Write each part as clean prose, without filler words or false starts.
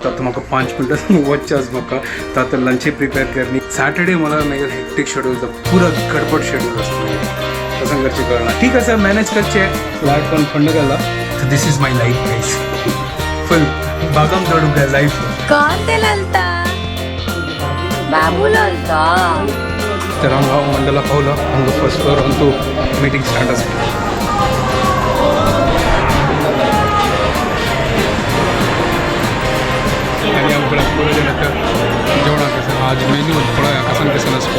तर म्हाका 5 मिनटां वचच्याच म्हाका तर आतां लंचय प्रिपेर करनी. सॅटर्डे मला मागीर हेक्टिक शेड्यूल जाता, पुरो गडबड शेड्यूल आसता मागीर कसं करचें कळना. ठीक आसा, मॅनेज करचें. लायक कोण थंड घाला. So this is my life guys, full भागम दौड काय लायफ. कोण ते ललता बाबू ललता. तर हांगा हांव मंडला पावलो. हांगा first floor Antu meeting start आसा. आणि आमकां पुरो जाण आतां जेवणाक आसा. आज मेन्यू पळोवया कसान कसान आसा.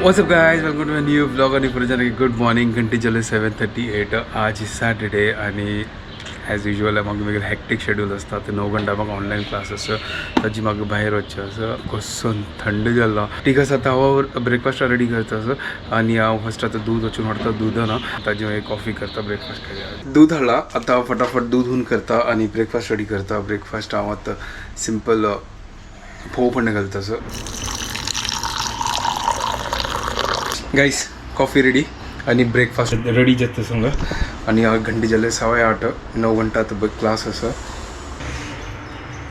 What's up guys, welcome to my new vlog. आणि पुढे गुड मॉर्निंग. घंटे चले 7:38. आज सॅटर्डे आणि ॲज युजल म्हाका मागीर हॅक्टिक शेड्यूल आसता. ते 9 घंटा म्हाका ऑनलायन क्लास आसा, ताजी म्हाका भायर वचचें आसा. कसो थंड जाल्लो. ठीक आसा, आतां हांव ब्रेकफास्ट रेडी करता आसा. आनी हांव फर्स्ट आतां दूद वचून हाडटा, दूद ना ताजी मागीर कॉफी करता, ब्रेकफास्ट करया. दूद हाडला, आतां हांव फटाफट दूद हून करता आनी ब्रेकफास्ट रेडी करता. ब्रेकफास्ट हांव आतां सिंपल फोव पण घालता आसा. गाईस, कॉफी रेडी आणि ब्रेकफास्ट रेडी जाता संग. आणि घंटे जाले 8:15, 9 घंटा आतां क्लास आसा.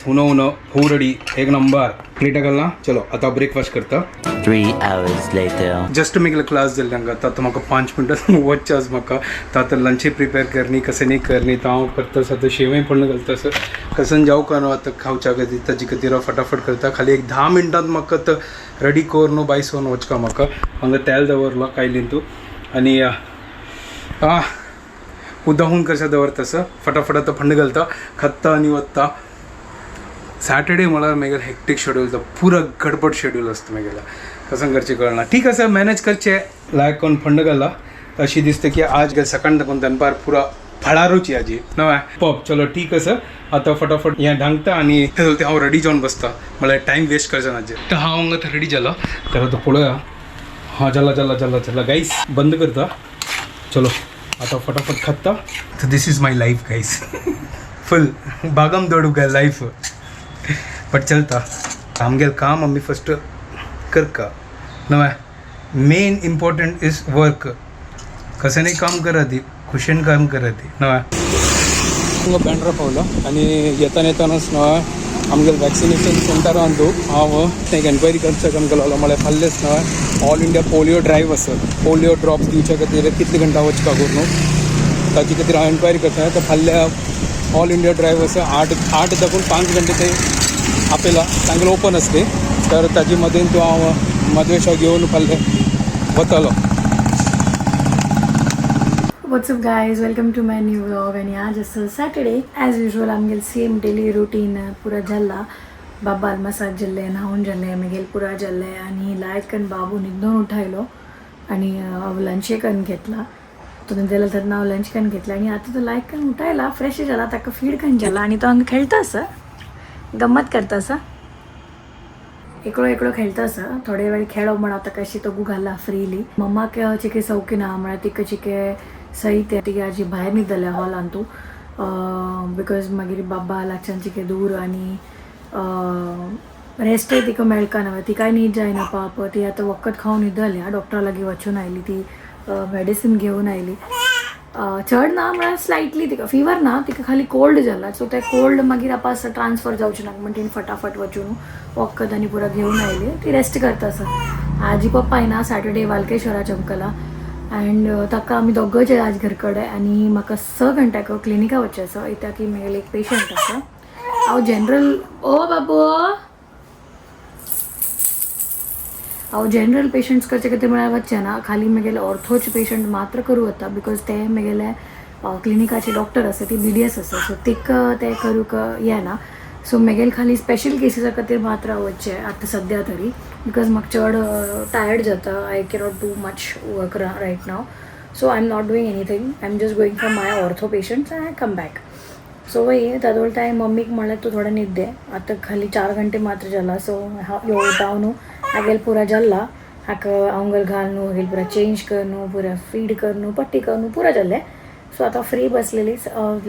उनो उनो फोव रेडी, एक नंबर. प्लेटा घालना. चलो आतां ब्रेकफास्ट करता. 3 hours later. Just मागीर क्लास जाल्ले हांगा. आतां म्हाका 5 मिनटां वचच्याच म्हाका. तर आतां लंचय प्रिपेर करनी, कशें न्ही करनी. तर हांव करता आसा, आतां शेवय पण घालता आसा. कसन जावं का न्हू आतां खावच्या खातीर, ताजे खातीर हांव फटाफट करता. खाली एक 10 मिनटांत म्हाका आतां रेडी करून बायस सोन वचका म्हाका. हांगा तेल दवरलो कायलीन तूं आनी उदक करसा दवरता आसा. फटाफट आतां फंड घालता, खाता आनी वता. सॅटर्डे मला मागीर हेक्टिक शेड्यूल जाता, पुरो गडबड शेड्यूल आसता मागीर कसं करचें कळना. ठीक आसा, मॅनेज करचें. लायक कोण फंड घाला. अशी दिसता की आज गेल सकाळ साकून दनपार पुरा फळारूची आजी नव्या पप. चलो ठीक आसा, आतां फटाफट हें धांकता आनी ते हांव रेडी जावन बसता. म्हळ्यार टायम वेस्ट करचो ना. तर हांव हांगा रेडी जाला. तर आतां पळोवया. हां, जाला जाला जाला जाला गाईस, बंद करता. चलो आतां फटाफट खाता. तर this is my life guys, full भागम दौड काय लायफ, बट चलता. आमगेल काम आमी फस्ट करका नव्या. Main important is work. कशें न्ही काम करा ती खुशेन काम करा ती नव्या. बँड्रा पावलो आनी येताना येतानाच नव्या आमगेल वॅक्सिनेशन सेंटरान तूं हांव एक एन्क्वायरी करच्या काम केलो. म्हळ्यार फाल्लेच नव्या ऑल इंडिया पोलियो ड्रायव्ह आसा. पोलियो ड्रॉप्स दिवच्या खातीर कितले घंटा वचपा करून ताजे खातीर हांव एन्क्वायरी करता. तर फाल्यां ऑल इंडिया ड्रायव्ह आसा, 8 दाखून 5 घंटे ते आपल्याला चांगलं ओपन असते. तर ताजे मदेन तूं हांव मद्वेशा घेवन फाल्यां वतलो. What's up guys, welcome to my new vlog. आणि आज असं सॅटर्डे, ॲज युजल आमगेल सेम डेली रुटीन पुरा जाल्ला. बाबाल मसाज जाल्ले, न्हावन जाल्ले, मागीर पुरा जाल्ले आनी लायकन बाबू न्हिदून उठायलो आणि हांव लंचय करून घेतला. तो न्हिदलो तेन्ना हांव लंच करून घेतला आनी आतां तो लायकन उठायला, फ्रेश जाला, ताका फीड करून जाला आनी तो हांगा खेळटा आसा, गम्मत करता आसा, एकलो एकलो खेळटा आसा. थोडे वेळ खेळो म्हण हांव ताका अशी तगू घाला फ्रीली. मम्माक चिके सौकी ना, म्हळ्यार तिका चिके सई ते तिगे आजी भायर न्हिदल्या हॉलान तूं, because मागीर बाबा लागच्यान चिके दूर आनी रेस्टय तिका मेळका ना, तिकाय न्हीद जायना पाप. ती आतां वखद खावन न्हिदल्या, डॉक्टरा लागीं वचून आयली, ती मेडिसीन घेवन आयली. चड ना म्हळ्यार स्लायटली तिका फिवर ना, तिका खाली कोल्ड जाला. सो ते कोल्ड मागीर आपास ट्रान्सफर जावचें ना म्हण तिणें फटाफट वचून वखद आनी पुरा घेवन आयली. ती रेस्ट करता आसा. आजी पप्पा येना, सॅटर्डे वालकेश्वरा चमकला अँड ताका आमी दोगूय आज घर कडेन. आनी म्हाका 6 घंट्याक क्लिनिका वचचें आसा, कित्याक की म्हगेलें एक पेशंट आसा. हांव जनरल ओ बाबू, हांव जनरल पेशंट्स करचे खातीर म्हळ्यार वचचें ना, खाली म्हगेले ऑर्थोचे पेशंट मात्र करूं वता, because ते म्हगेले क्लिनिकाचे डॉक्टर आसा, ती BDS आसा, सो तिका ते करूंक येना. सो म्हगेले खाली स्पेशल केसीसा खातीर मात्र हांव वचचें आतां सद्या तरी, because म्हाका चड टायर्ड जाता. I cannot do much work right now, so I am not doing anything. I am just going for my ortho patients and I come back. So वय तादोळ हांवें मम्मीक म्हणलें तूं थोडें न्हिद दे, आतां खाली 4 घंटे मात्र जाला. सो हांव यो उठाव न्हू, हागेल पुरा जाल्ला, हाका आंगल घाल न्हू, हागेल पुरा चेंज कर न्हू, पुरा फीड कर न्हू, पट्टी कर न्हू, पुरा जाल्लें. सो आतां फ्री बसलेली,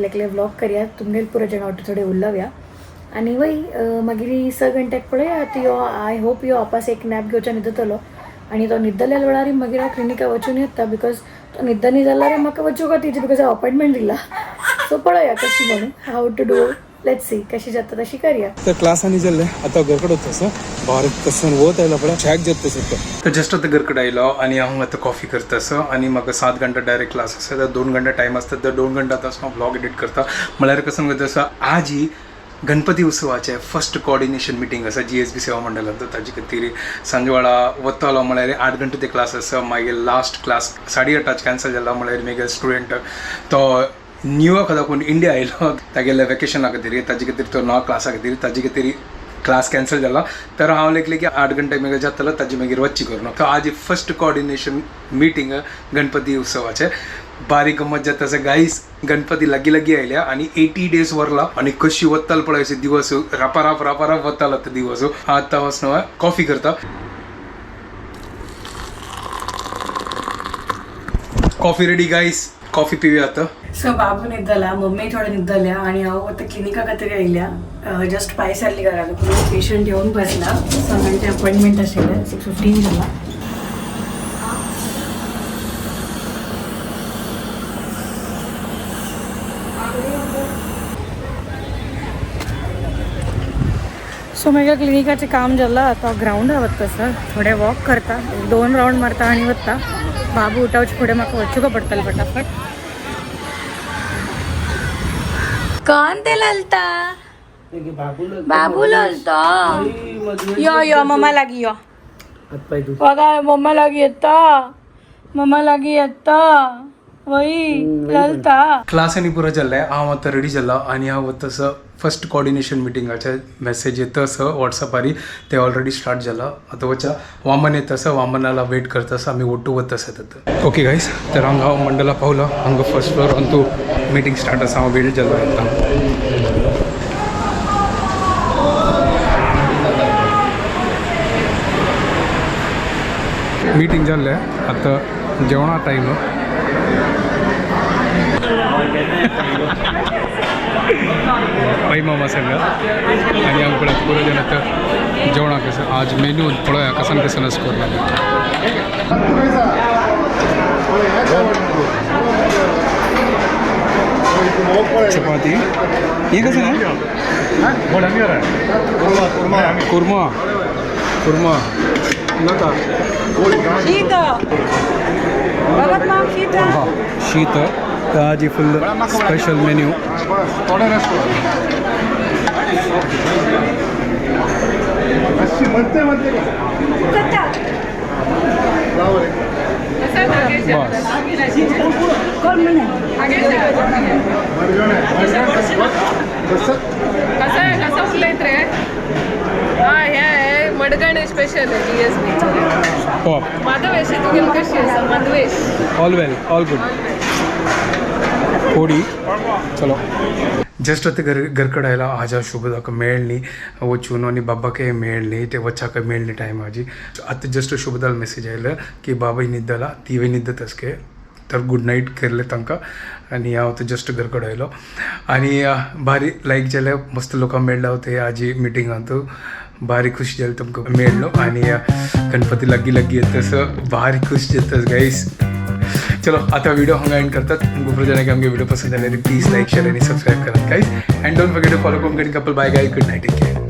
लेकले व्लॉग करया, तुमगेल पुरा जाण वाटो थोडे उल्लवया. आनी वय मागीर 6 घंट्याक पळय आतां यो, I hope यो आपास एक नॅप घेवच्या न्हिदतलो. आनी तो न्हिदल्या वेळार मागीर हांव क्लिनिका वचून येता, because न्हिदनी जाल्यार म्हाका वचूंक तिची because हांव अपॉयंटमेंट दिला. सो पळोवया कशी म्हणून how to do, let's see कशी जाता तशी करया. तर क्लासांनी जाल्ले आतां घरकडे वता सर भारत तसं वत आयला पळय शॅक जाता सर. तर जस्ट आतां घरकडे आयलो आनी हांव आतां कॉफी करता सर आनी म्हाका 7 घंटा डायरेक्ट क्लास आसा. तर 2 घंटा टायम आसता, तर 2 घंटा आतां हांव ब्लॉग एडिट करता. म्हळ्यार कसं करता सर, आजी गणपती उत्सवाचे फर्स्ट कोऑर्डिनेशन मिटींग आसा GSB सेवा मंडळांत. ताजे खातीर सांजवेळा वतालो म्हळ्यार 8 घंटे ते क्लास आसा. मागीर लास्ट क्लास 8:30 कॅन्सल जाला, म्हळ्यार मागीर स्टुडंट तो न्यूयॉर्क दाखोवन इंडिया आयलो तागेल्या वेकेशना खातीर, ताजे खातीर तो ना क्लासा खातीर, ताजे खातीर क्लास कॅन्सल जाला. तर हांव लेखलें की 8 घंटे मागीर जातलो ताजे मागीर वच्ची करून. तर आज फर्स्ट कोऑर्डिनेशन मिटींग गणपती उत्सवाचे बारीक गमत जाता आसा गाईस. गणपती लागीं लागीं आयल्या आनी 80 डेज वरला आनी कशी वत्ताल पळय दिवस रापाराप रापाराप वतालो ते दिवस. आतां वचून कॉफी करता. कॉफी रेडी गाईस, कॉफी पिवया आतां. सो बाबू न्हिदला, मम्मी थोडे न्हिदल्या आणि हांव आतां क्लिनिका खातीर आयल्या. जस्ट पांय सरली घरा, पेशंट येवन बसला. सगळ्यांचे अपॉइंटमेंट आशिल्लें, 6:15 जाला. सो म्हज्या क्लिनिकाचें काम जालां, आतां ग्रावंडार वता सर, थोडें वॉक करता, 2 रावंड मारता आनी वता. बाबू उठावचे फुडें म्हाका वचूंक पडटलें फटाफट. कोण ते ललता? बाबू ललता. यो यो मम्मा लागी यो, बघा मम्मा लागी येता, मम्मा लागी येता, वही ललता. क्लास आनी पुरो जाल्लें, हांव आतां रेडी जाला आनी हांव वता फर्स्ट कोऑर्डिनेशन मिटिंगाचे मेसेज येता आसा वॉट्सॅपार, ते ऑलरेडी स्टार्ट जाला. आतां वचा वामन येता आसा, वामनाला वेट करता आसा, आमी ओटू वता आसा आतां. ओके गायस, तर हांगा हांव मंडला पावला. हांगा first floor Antu meeting start आसा. हांव वेट जालो आतां. मिटींग जाल्लें, आतां जेवणा टायम. पै मामा संग आणि हांव पळय पुरो जाण आतां जेवणाक आसा. आज मेन्यू पळोवया कसान कसान स्कोर लागला. चपाती हे कसं ना कुर्मा कुर्मा नका हां शीत. तर आज फुल स्पेशल मेन्यू. बस. कसं कसं उलयत रे? हा हे आहे मडगण स्पेशल आहे GSB. हो. माधवेश तुगेली कशी आसा Madhavesh? All well, all good. कोडी चलो जस्ट आतां घर घरकडे आयला. आजा शुभदाक मेळ्ळी वचून आनी बाबाकय मेळ्ळी, ते वचाकय मेळ्ळी टायम आजी. आतां जस्ट शुभदाल मेसेज आयलो की बाबाय न्हिदला, तिवूय न्हिदत आसके, तर गुड नायट केल्लें तांकां. आनी हांव आतां जस्ट घरकडे आयलो आनी भारी लायक जालें, मस्त लोकांक मेळ्ळा ते आजी मिटिंगांत. भारी खुश जालें तुमकां मेळ्ळो आनी गणपती लागीं लागीं येता भारी खुश जाता गाईस. चलो आता व्हिडिओ हांगा एंड करतात. तुमकां जर आमगे व्हिडिओ पसंद जाल्यार प्लीज लाईक, शेअर आणि सबस्क्राईब करात guys. And don't forget to follow Konkani couple. Bye guys, good night, take care.